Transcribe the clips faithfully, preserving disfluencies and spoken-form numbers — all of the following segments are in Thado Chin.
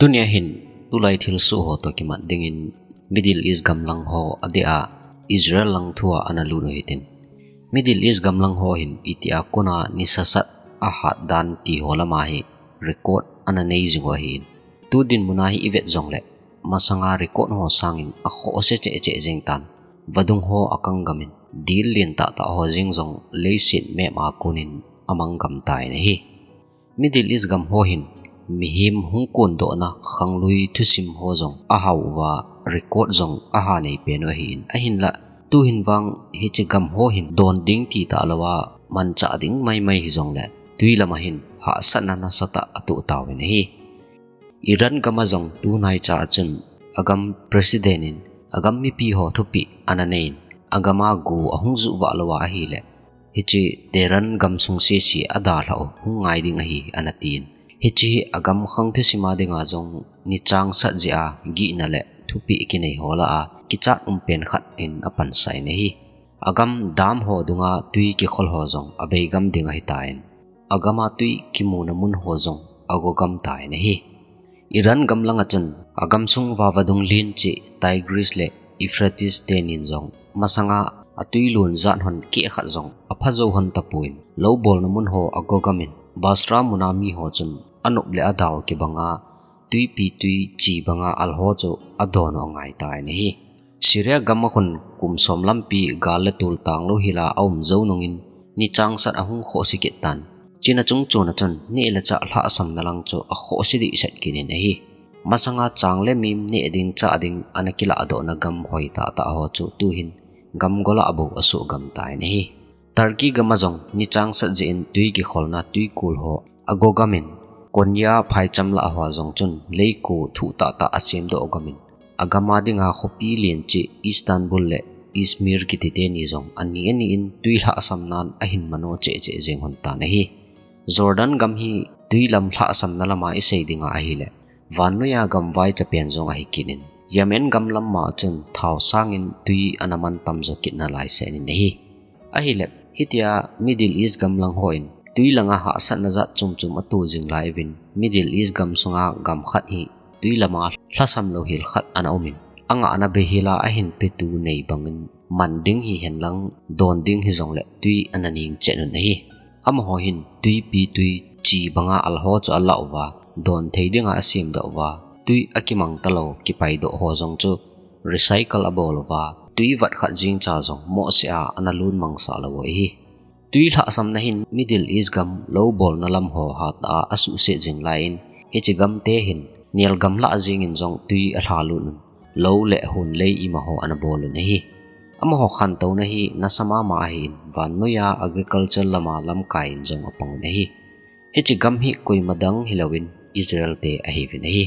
Tunia hin tulai thilsoh ho toh kimat dingin Middle East gamlang ho adeh a Israel lang thua ana lut u hitin. Middle East gamlang ho hin itia kona nisa sat ahat dan ti ho lama hi record ana nei jing u ahin. Tu dinmuna hi ivet jongle masanga record ho sangin akhohse cheh cheh jing tan. Vadung ho akang gamin, dil lien tahtah ho jeng jong leiset map a konin amang gam tan ahi. Middle East gam ho hin mihem hung kondohna khanglui thusim ho jong ahau uva, record jong aha nei pen u ahin, ahinla tuhin vang hiche gam ho hin don ding ti talou a manchah ding maimai hijongle twi lama hin hahsatna nasatah atoh tauvin ahi. Iran gam a jong tunaicha a chun agam president in agam mipi ho thupeh ana neiyin, agam a go ahung juh vah lou a ahile hiche Tehran gamsung sese adalhah u hung ngai ding ahi ana tin. Hiche hi agam khang thusim a dinga jong nichang sat jeh a gihna le thupeh kinei ho lah a kichat um pen khat in apansah in ahi. Agam dam ho dunga twi kikhol ho jong abeigam ding ahitan, agam a twi kimuna mun ho jong agogam tan ahi. Iran gam langa chun agamsung uva vadung lien cheh Tigris le Euphrates tenin jong masanga atwi lon jat hon keh khat jong apha jou hon tapon, lou bolna mun ho agogamin, Basra muna mi ho chun anop le adau kibanga twipi twi chi banga al ho chu adon u angai tan ahi. Syria gam a khun kum som lampi gal le tol tanglou hila aum jou nungin nichang sat ahung khohse kit tan. China chungchon a chun neh le chah lhahsamna lang chu akhohse dehset kit in ahi. Masanga chang le mim neh ding chah ding ana kilahdohna gam hoi tahtah ho chu tuhin gam gol a bou asuhgam tan ahi. Turkey gam a jong nichang sat jeh in twi kikholna twikol ho agogamin, Konya phaicham lah hoa jong chun leiko thuh tahtah asemdoh gamin, agam a dinga khopi lien cheh Istanbul le Izmir kiti teni jong ani ani in twi lhahsamnan ahin mano cheh cheh jeng hon tan ahi. Jordan gam hi twi lam lhahsamna lama isei dinga ahile vannoiya gamvai chapen jong ahi kit in, Yemen gam lama chun thao sangin twi ana man tam jo kit nalai seh in ahi. Ahile hitia Middle East gam lang hon twi langa hahsatna jat chom chom ato jing lai uvin, Middle East gam sunga gam khat hi twi lama lhasam louhel khat ana umin, angahna beihel a ahin petu nei bangin man ding hihen lang don ding hijongle twi ana neng chet un ahi. Amaho hin twipi twi chi banga al ho chu alah uva, don thei dinga asemdoh uva, twi akimang talou kipaidoh ho jong chu recycle abol uva, twi vat khat jeng cha jong mohseh a ana lon mangsah lou u ahi. Twi lhahsamna hin Middle East gam lou bolna lam ho hatah a asuhset jing laiyin, hiche gamte hin nel gamlah jengin jong twi alha lut un, lou le hunlei imaho ana bol un ahi. Amaho khantouna hi nasa mama ahin, vannoiya agriculture lama lamkai in jong apang un ahi. Hiche gam hi koima dang hilouvin Israel te ahiuvin ahi.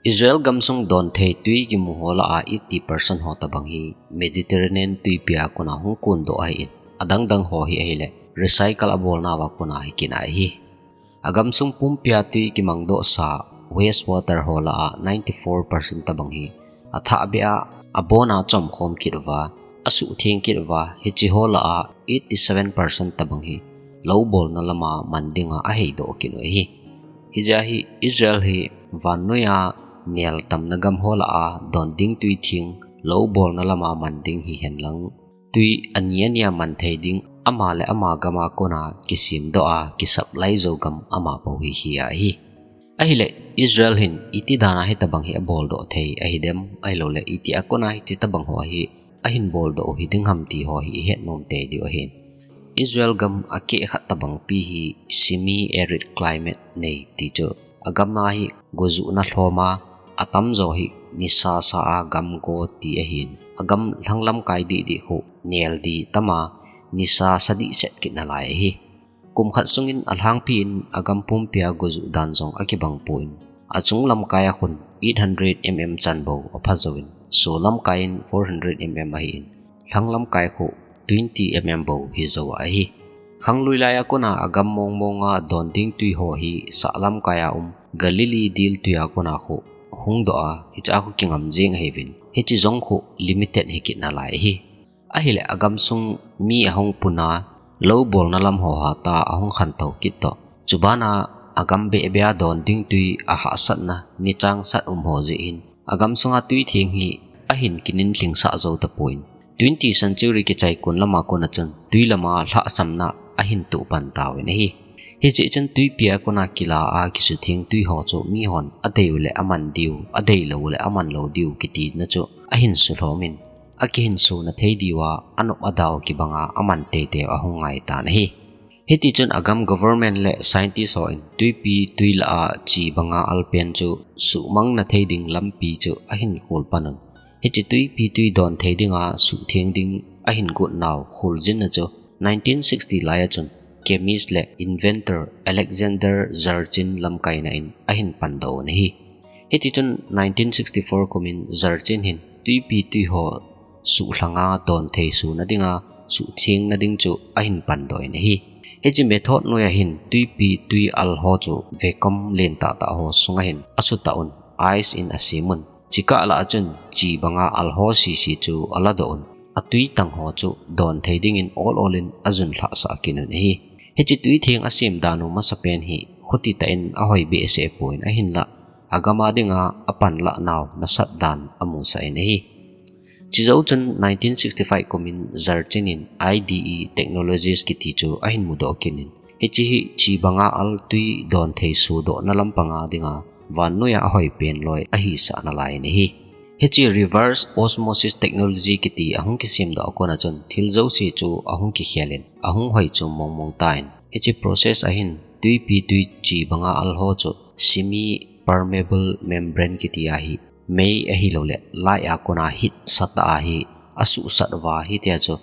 Israel gamsung don thei twi kimu ho lah a eighty percent ho tobang hi Mediterranean twipia kona hung kondoh ahin, adang dang ho hi ahile recycle abolnauva kona hi kit ahi. Agamsung pumpia twi kimangdohsa waste water ho lah a ninety four percent tobang hi athahbeh a abona chomkhom kit uva, asuhtheng kit uva, hiche ho lah a eighty seven percent tobang hi lou bolna lama man dinga aheidoh kit u ahi. Hijeh a hi Israel hi vannoiya nel tamna gam ho lah a don ding twi theng lou bolna lama man ding hihen lang, twi ani ania man thei ding ama le ama gam a kona kisemdoh a kisupply jou gam amabou hi ahi. Ahile Israel hin iti dana hitobang hi aboldoh thei ahidem, ahiloule itia kona hiche tobang ho hi ahin boldoh u hiding ham ti ho hi ihet nom tei diu ahin. Israel gam akeh khat tobang pi hi semi-arid climate nei ti chu, agam a hi gojuhna lhom a, atamjo hi nisa sa a gam go ti ahin, agam lhanglamkai dih dih khu nel dih tam a, nisa sa dihset kit nalai ahi. Kum khat sungin alhangpi in agam pumpia gojuh dan jong akibang pon, achung lamkai a khun eight hundred mm chan bou apha jouvin, sol lamkai in four hundred mm ahin, lhanglamkai khu twenty mm bou hijou ahi. Khanglui lai a kona agam mong mong a don ding twi ho hi sahlamkai a um Galilee diltwi a kona khu hungdoh a, hichea khu kingam jeng ahiuvin, hiche jong khu limited hi kit nalai ahi. Ahile agamsung mi ahung puna, lou bolna lam ho hatah a ahung khantou kit toh, chubana agam behbeh a don ding tui ahahsatna nichang sat um ho jeh hin, agam sunga tui theng hi ahin kinin lhingsah jou tapon. Twenty century kichai kon lama kona chun tui lama lhahsamna ahin toh pan tauvin ahi. Hiche chun tuipi a kona kila a kisutheng tui ho chu mihon adei u le aman diu, adei lou u le aman lou diu kitina chu ahin sulhom in, akihin suna thei diu a anop adau kibanga aman teitei u ahung ngai tan ahi. Hiti chun agam government le scientist hon tuipi tui lah a chi banga al pen chu suhmang na thei ding lampi chu ahin khol pan un. Hiche tuipi tui don thei dinga suhtheng ding ahin got nau kholjinna chu nineteen sixty lai a chun chemist le inventor Alexander Dzurchin lamkaina in ahin pandoh un ahi. Hiti chun nineteen sixty-four kumin Dzurchin hin tuipi tui ho suhlhanga don thei suna dinga suhthengna ding chu ahin pandoh in ahi. Hiche method noiya hin tuipi tui al ho chu vacuum len tahtah ho sunga hin asutah un, ice in asem un. Chikah lah a chun chi banga al ho sese chu aladoh un, atui tang ho chu don thei dingin ol ol in ajun lhahsah kit un ahi. Hiche tui theng asem dan u masapen hi khuti tah in ahoi behseh pon ahinlah, agam a dinga apan lah nau nasat dan amusah in ahi. Chujou chun nineteen sixty-five kumin Dzurchin in I D E Technologies kiti chu ahin mudoh kit in, hiche hi chi banga al tui don thei sudohna lampanga dinga vannoiya ahoi pen loi ahisah nalai in ahi. Hiche reverse osmosis technology kiti ahung kisemdoh a kona chun thil jouse chu ahung kikhel in, ahung hoi chom mong mong tan. Hiche process a hin tuipi tui chi banga al ho chu semi permeable membrane kiti ahi, mei ahilou le light a kona heat sat ahi, asuhsat uva hitia chu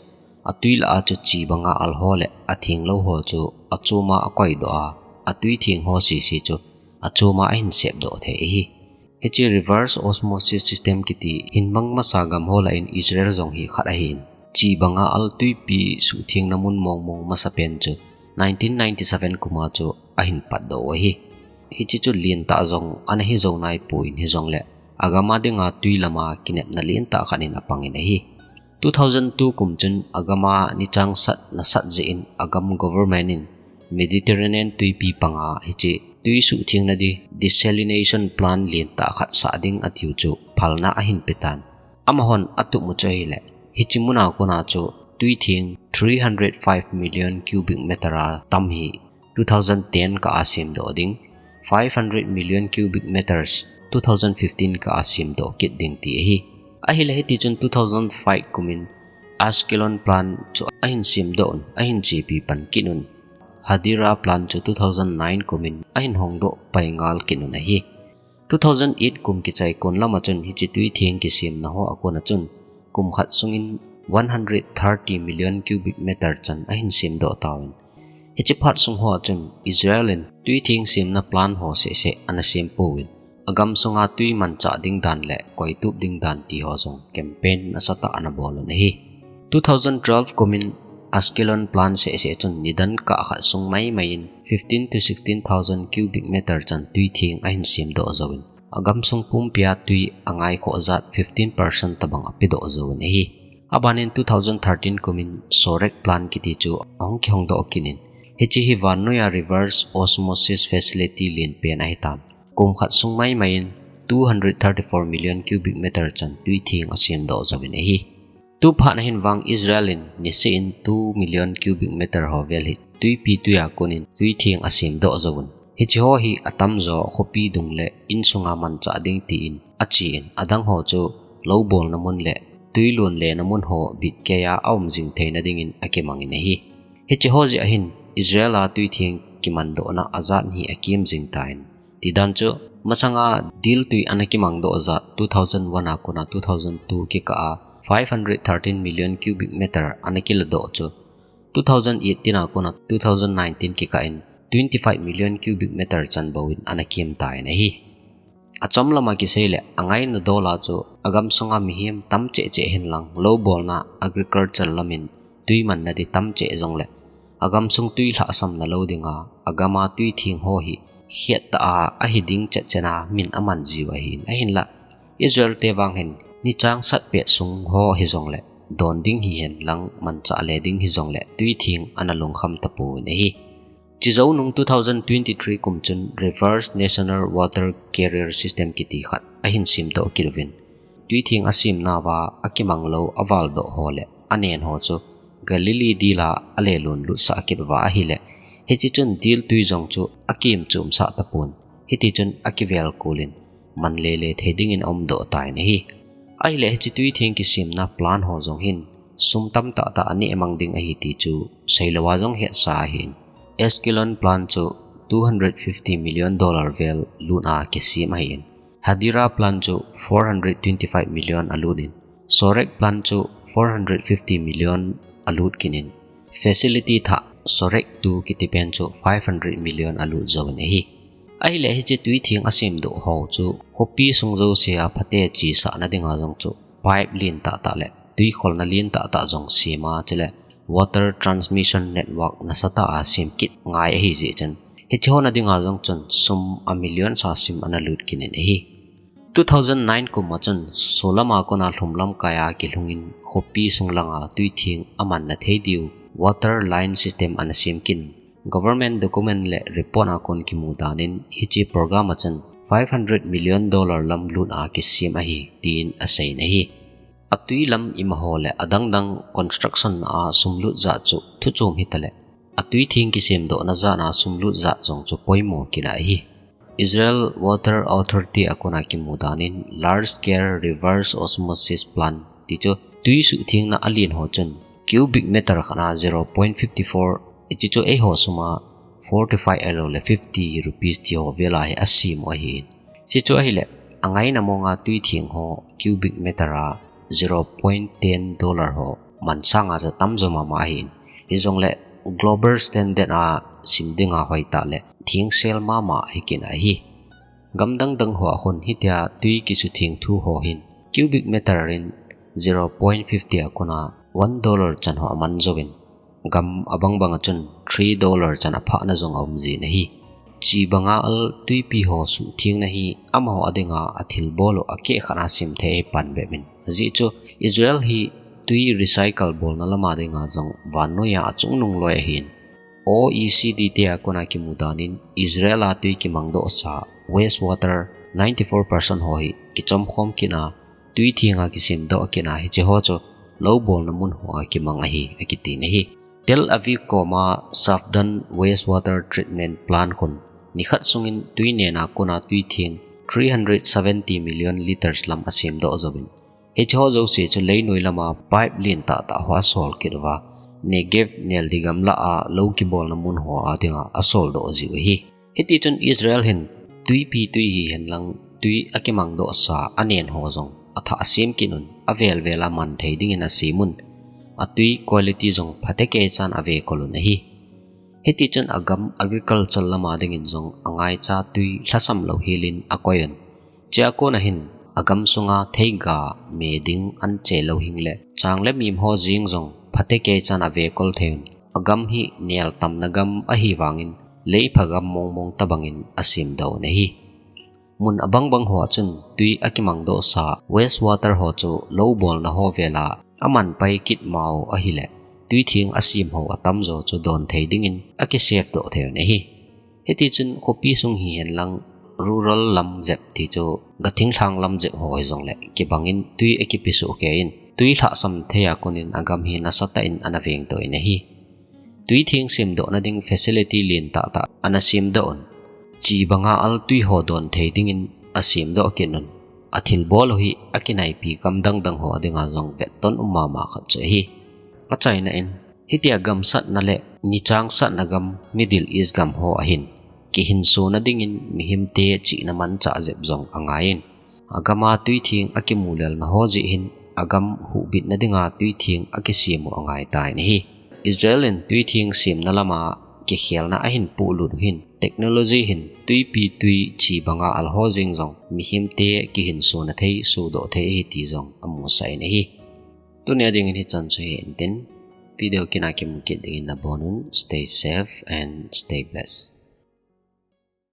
atui lah a chu chi banga al ho le atheng lou ho chu achom a akoidoh a, atui theng ho sese chu achom a ahin sepdoh thei ahi. Hiche reverse osmosis system kiti hin mang masa gam ho lah in Israel jong hi khat ahin, chi banga al tuipi suhthengna mun mong mong masapen chu nineteen ninety-seven kuma chu ahin patdoh u ahi. Hiche chu lentah jong ana hi jou naipon hijongle, agam a dinga tui lama kinepna lentah khat in apang in ahi. Two thousand two kum chun agam a nichang sat nasat jeh in agam government in Mediterranean tuipi panga hiche tui suhthengna di desalination plant lentah khat sah ding atiu chu phalna ahin petan. Amahon atup u chu ahile, hiche muna kona chu tui theng three hundred five million cubic meter a tam hi two thousand ten kah a semdoh ding, five hundred million cubic meters two thousand fifteen kah a semdoh kit ding ti ahi. Ahile hiti chun two thousand five kumin Ashkelon plant chu ahin semdoh un, ahin chepi pan kit un. Hadera plant chu two thousand nine kumin ahin hongdoh pai ngal kit un ahi. Two thousand eight kum kichai kon lama chun hiche tui theng kisemna ho a kona chun kum khat sungin one hundred thirty million cubic meter chan ahin semdoh tauvin. Hiche phat sung hoa chun Israel in tui theng semna plant ho seh seh ana sem pouvin, agam sunga tui manchah ding dan le koitup ding dan ti ho jong campaign nasatah ana bol un ahi. Two thousand twelve kumin Ashkelon plant seh seh chun nidan kah khat sung mai mai in fifteen to sixteen thousand cubic meter chan tui theng ahin semdoh jouvin, agam sung pumpia tui angaikhoh jat fifteen percent tabang apedoh jouvin ahi. Abanin two thousand thirteen kumin Sorek plant kiti chu ahung kihongdoh kit in, hiche hi vannoiya reverse osmosis facility lenpen ahitan. Kum khat sung mai mai in two hundred thirty-four million cubic meter chan tui theng asemdoh jouvin ahi. Tu phat na hin vang Israel in niseh in two million cubic meter ho vel hi tuipi tuiya konin tui theng asemdoh jouvun. Hiche ho hi atamjo khopi dung le insunga manchah ding tin achen, adang ho chu lou bolna mun le tui lon lena mun ho bitkeiya aum jing theina dingin akimangin ahi. Hiche ho jeh a hin Israel a tui theng kimandohna ajat hi akem jing tan. Tidan chu, masanga dil tui ana kimangdoh jat two thousand one a kona two thousand two kikah a five hundred thirteen million cubic meter ana kiladoh chu, two thousand eighteen a kona two thousand nineteen kikah in twenty-five million cubic meter chan bou in ana kem tan ahi. Achom lama kisei le, angaina dol a chu, agam sunga mihem tam cheh cheh hen lang, lou bolna agriculture lamin tui manna di tam cheh jongle, agam sung tui lhahsamna lou dinga, agama tui theng ho hi, khiat tah a, ahi ding chet chet a, min aman jiu ahin, ahinla, Israel te vang hin, nichang sat pet sung ho hijongle, don ding hihen lang, manchah le ding hijongle, tui theng ana lungkham tapon ahi. Chijou nung two thousand twenty-three kum chun Reverse National Water Carrier System kiti khat ahin semdoh kit uvin, tuitheng asemna uva akimang lou avaldoh ho le anen ho chu Galilee dila alelun lutsah kit uva ahile, hiche chun dil tui jong chu akimchum sah tapon, hiti chun akivel kulin man lele thei dingin aumdoh tan ahi. Ahile hiche tuitheng kisemna plan ho jong hin sum tamtah tah aneh mang ding ahi ti chu seilouva jong hetsa ahin. Ascalon plan chu two hundred fifty million dollar vel lutna kisem ahin. Hadera plan chu four hundred twenty-five million alutin. Sorek plan chu four hundred fifty million alut kit in. Facility thah Sorek two kiti pen chu five hundred million alut jouvin ahi. Ahile hiche tuitheng asemdoh ho chu khopi sung jousea phatechisahna dinga jong chu pipe lentah tah le tuikholna lentah tah jong sema chule water transmission network nasatah a semkit ngai ahijeh chun, hiche hona dinga jong chun sum a million sa sim analut kit in ahi. Two thousand nine kum a chun solama kona lhumlam kaiya kilhungin khopi sung langa tuitheng amanna thei diu water line system anasem kit in, government document le report a kon kimu danin hiche program a chun five hundred million dollar lam lutna kisem ahi tin aseiyin ahi. Atui lam imaho le adangdang construction a sum lut jat chu thuchom hitale, atuitheng kisemdohna jatna sum lut jat jong chu poimo kit ahi. Israel Water Authority a kona kimu danin large scale reverse osmosis plant ti chu tui suhthengna alen ho chun cubic meter khatna zero point fifty four, hiche chu eiho suma forty-five ahilou le fifty rupees ti ho vela hi asem u ahi. Hiche chu ahile, angaina monga tuitheng ho cubic meter a zero point ten dollar ho man sanga chu atamjo mama ahin. Hijongle global standard a sim dinga hoitah le thengsel mama hikit ahi. Gam dangdang hoa khun hitia tui kisutheng thu ho hin cubic meter in zero point fifty a kona one dollar chan ho aman jouvin, gam abangbang a chun three dollar chan aphahna jong aumjin ahi. Chi banga al tuipi ho suhthengna hi amaho adinga athilbol u akehkhat a simthei ahi pan bep in. Ajeh chu Israel hi tui recycle bolna lama dinga jong vannoiya achungnung loi ahin. O E C D te a kona kimu danin Israel a tui kimangdohsa waste water ninety-four percent ho hi kichomkhom kit a, tuithenga kisemdoh kit a, hiche ho chu lou bolna mun hoa kimang ahi, akitin ahi. Tel Aviv koma Safdan Waste Water Treatment Plant khun nikhat sungin tui nena kona tuitheng three hundred seventy million liters lam asemdoh jouvin, hiche ho jouse chu leinoi lama pipe lentah tah hoa asol kit uva, Negev neldi gamla a lou kibolna mun hoa dinga asoldoh jiu ahi. Hitichun Israel hin tuipi tui hihen lang tui akimangdohsa anen ho jong athah asem kit un, avel vela man thei dingin asem un, atui quality jong phatecha chan avekol un ahi. Hitichun agam agriculture lama dingin jong angaicha tui lhasam louhelin akoi un. Chea kona hin agam sunga theiga, me ding, anche, louhing le chang le mim ho jeng jong phatecha chan avekol thei un. Agam hi nel tamna gam ahivangin leipha gam mongmong tobangin asemdoh un ahi. Mun abangbang hoa chun tui akimangdohsa waste water ho chu lou bolna ho vela amanpai kit mau ahile, tuitheng asem ho atamjo chu donthei dingin akisave doh thei un ahi. Hitichun khopi sung hihen lang rural lam jep ti chu gathinglhang lam jep ho hijongle kibangin tui akipesoh keiyin, tui lhasam thei a konin agam hi nasatah in ana vengdoh in ahi. Tuitheng semdohna ding facility lentah tah ana semdoh un. Chi banga al tui ho donthei dingin asemdoh kit un. Athilbol u hi akinaipi gam dangdang ho adinga jong vetton um mama khat chu ahi. Achaina in, hitia gamsatna le nichangsatna gam Middle East gam ho ahin kihinsona dingin mihemte chihna manchah jep jong angaiyin, agama tuitheng akimulelna ho jeh hin agam huhbitna dinga tuitheng akisem u angaitan ahi. Israel in tuitheng semna lama kikhelna ahin polut u hin, technology hin tuipi tui chi banga al ho jeng jong mihemte kihinsona thei, sodoh thei ahi ti jong amusah in ahi. Tunia dingin hichan chu hi intin, video kit a kimu kit dingin nabonun, stay safe and stay blessed.